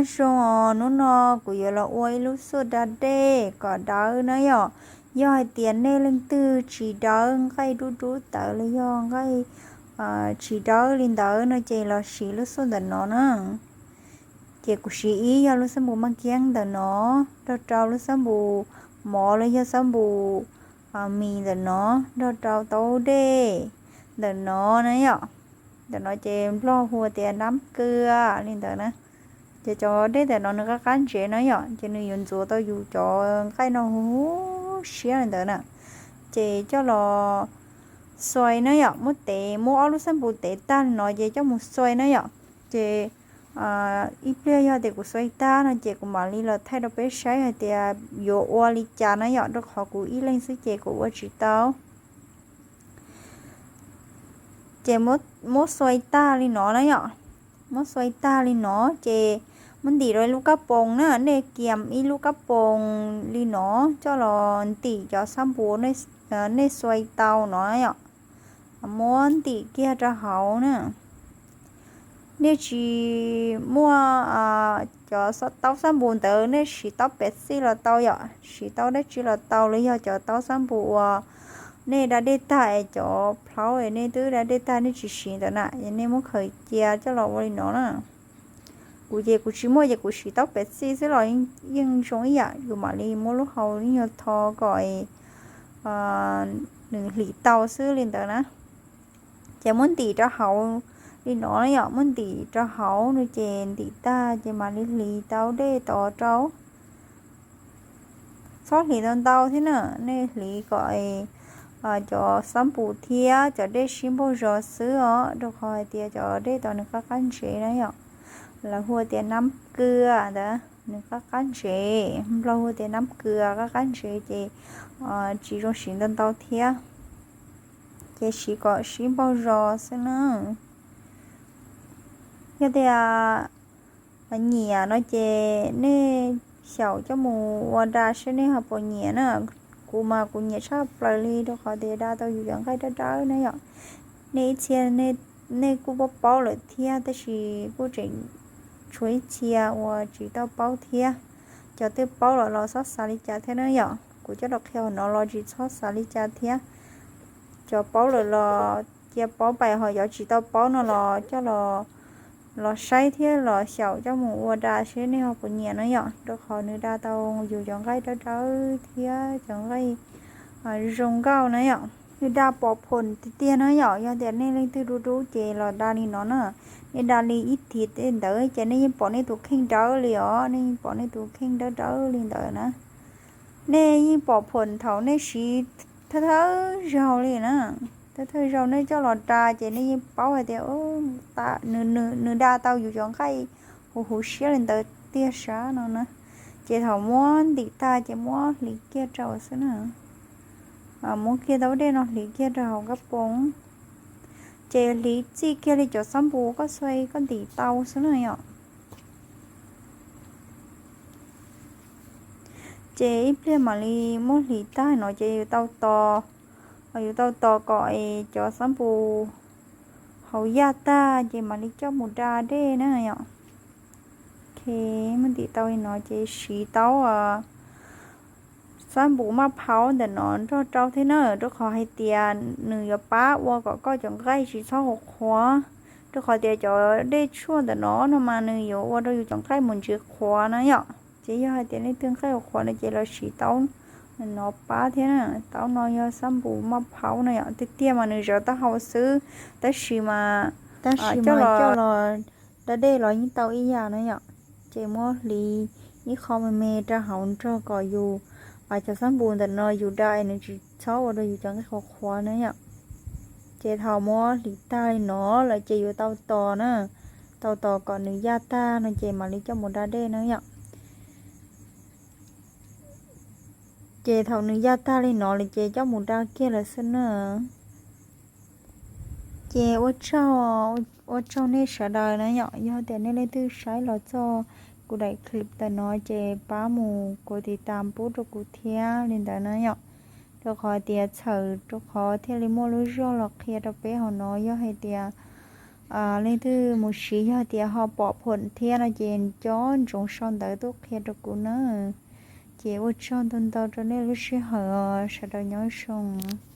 Zoo os, hnub no kuv yuav los ua ib lub xuj da dej kom dawb na yom. Yog hais tias nej leej twg tsis dawb nqaij dub dub tawv los yog nqaij tsis dawb li ntawd no ces los siv lub xuj ntawm no na. Ces kuv siv ib yog lub xab npus maj kiab ntawm no, nrog rau lub xab npus mov los yog xab npus mis ntawm no, nrog rau taub dej ntawm no na yom. Ntawm no ces nplog hu tias nab kua li ntawd na. Ces cov dej ntawm no nws qab qab ntsev na yom, ces nws yuav ntxuav tau yus cov nqaij no huv siab li ntawd na. Ces coj los xuai na yom, muab tev, muab ob lub xab npus tev tag li no ces coj mus xuai na yom. Ces ib pliag yog tias kuv xuai tag no ces kuv mam li los thaij rau peb saib hais tias yuav ua li cas na yom, rau qhov kuv ib leeg xwb ces kuv ua tsis tau. Ces muab xuai tag li no na yom, muab xuai tag li no ces muab ntim rau ib lub kab poos na, nej kiam ib lub kab poos li no coj los ntim cov xab npus nej xuai tau no yom. Muab ntim kiag rau hauv na. Nej tsis muaj cov taub xab npus ntawd nej siv taub pes xij los tau yom, siv taub dab tsi los tau, los yog cov taub xab npus uas nej da dej tag es cov plhaub es nej twb da dej tag nej tsis siv ntawd na, nej muab khaws cia coj los ua li no na. Kuv ces kuv tsis muaj ces kuv siv taub pes xij xwb los yeej zoo ib yam, yus mam li muab lub hau ib nyuag tho kom nws hliv tau xwb li ntawd na. Ces muab ntim rau hauv li no yom, muab ntim rau hauv no ces ntim tag ces mam li hliv taub dej tod rau. Txhob hliv ntau ntau thiab na, nej hliv kom cov xab npus thiab cov dej sib npaug zos xwb os, rau qhov hais tias cov dej tod nws qab qab ntsev na yom. Lawv hu tias nab kua ntawd, nws qab qab ntsev, nplog hu tias nab kua, qab qab ntsev ces tsis zoo siv ntau ntau thiab, ces siv kom sib npaug zos xwb na. Yog tias nyiam no ces nej xyaum coj mus ua da seb nej ho puas nyiam na. Kuv mas kuv nyiam tshaj plaws li rau qhov tias da tau yus cov nqaij dawb dawb na yom. Nej ib txhia nej kuj paub paub lawm thiab, tab sis kuj tseem tshuav ib txhia uas tsis tau paub thiab. Cov twb paub lawm los txhob xav li cas thiab na yom, kuv coj los qhia hauv no los tsis txhob xav li cas thiab. Cov paub lawm los cia paub pais, ho cov tsis tau paub no los coj los saib thiab los xyaum coj mus ua da seb nej ho puas nyiam na yom, rau qhov nws da tau yus cov nqaij dawb dawb thiab cov nqaij zoo nkauj na yom. Nws da pom phom tiag tiag na yom, yog tias nej leej twg dub dub ces los da li no na. Nej da li ib thim tej ntawd ces nej yeej pom nej tus kheej dawb li os, nej yeej pom nej tus kheej dawb dawb li ntawd na. Nej yeej pom phom thaum nej siv thawj thawj zaug li na. Thawj thawj zaug nej coj los da ces nej yeej paub hais tias nws da tau yus cov nqaij huv huv siab li ntawd tiag sab no na. Ces thaum muab ntim tag ces muab hliv kiag rau xwb na. Muab kiag taub dej no hliv kiag rau hauv kab poos, ces hliv txij kiag li cov xab npus koj xuai koj ntim tau xwb na yom. Ces ib pliag mam li muab hliv tag no ces yus tau tos, yus tau tos kom es cov xab npus hauv yaj tag ces mam li coj mus da dej na yom. Muab ntim tau li no ces siv taub xab npus maj phaub ntawm no nrog rau thiab na, rau qhov hais tias nws yuav pab ua kom koj cov nqaij tsis txhob qhuav qhuav, rau qhov tias cov dej tshuaj ntawm no no mas nws yuav ua rau yus cov nqaij mus ntsis qhuav na yom. Ces yog hais tias nej twg nqaij qhuav no ces los siv taub no pab thiab na. Taub no yog xab npus maj phaub na yom, tiag tiag mas nws zawv taub hau xwb, tab sis mas tab sis coj los da dej los yeej tau ib yam na yom. Ces muab hliv ib qho me me rau hauv nrog kom yus, cov xab npus ntawm no yus da es nws tsis txhob ua rau yus cov nqaij qhuav qhuav na yom. Ces thaum muab hliv tag li no lawm ces yuav tau tos na, tau tos kom nws yaj tag no ces mam li coj mus da dej na yom. Ces thaum nws yaj tag li no lawm ces coj mus da kiag lawm xwb na. Ces ua tsaug, ua tsaug nej sawv daws na yom, yog tias nej leej twg saib los txog kuv daim clip ntawm no ces pab mus kuv tiv tas pub rau kuv thiab li ntawd na yom. Rau qhov tias txhawm rau qhov thiaj li muaj lub zog los qhia rau peb hauv no, yog hais tias Leej twg mus siv yog tias ho pom phuam thiab no ces nco ntsoov sau ntawv tuaj qhia rau kuv na. Ces ua tsaug ntau ntau rau nej lub sij hawm, sawv daws nyob zoo.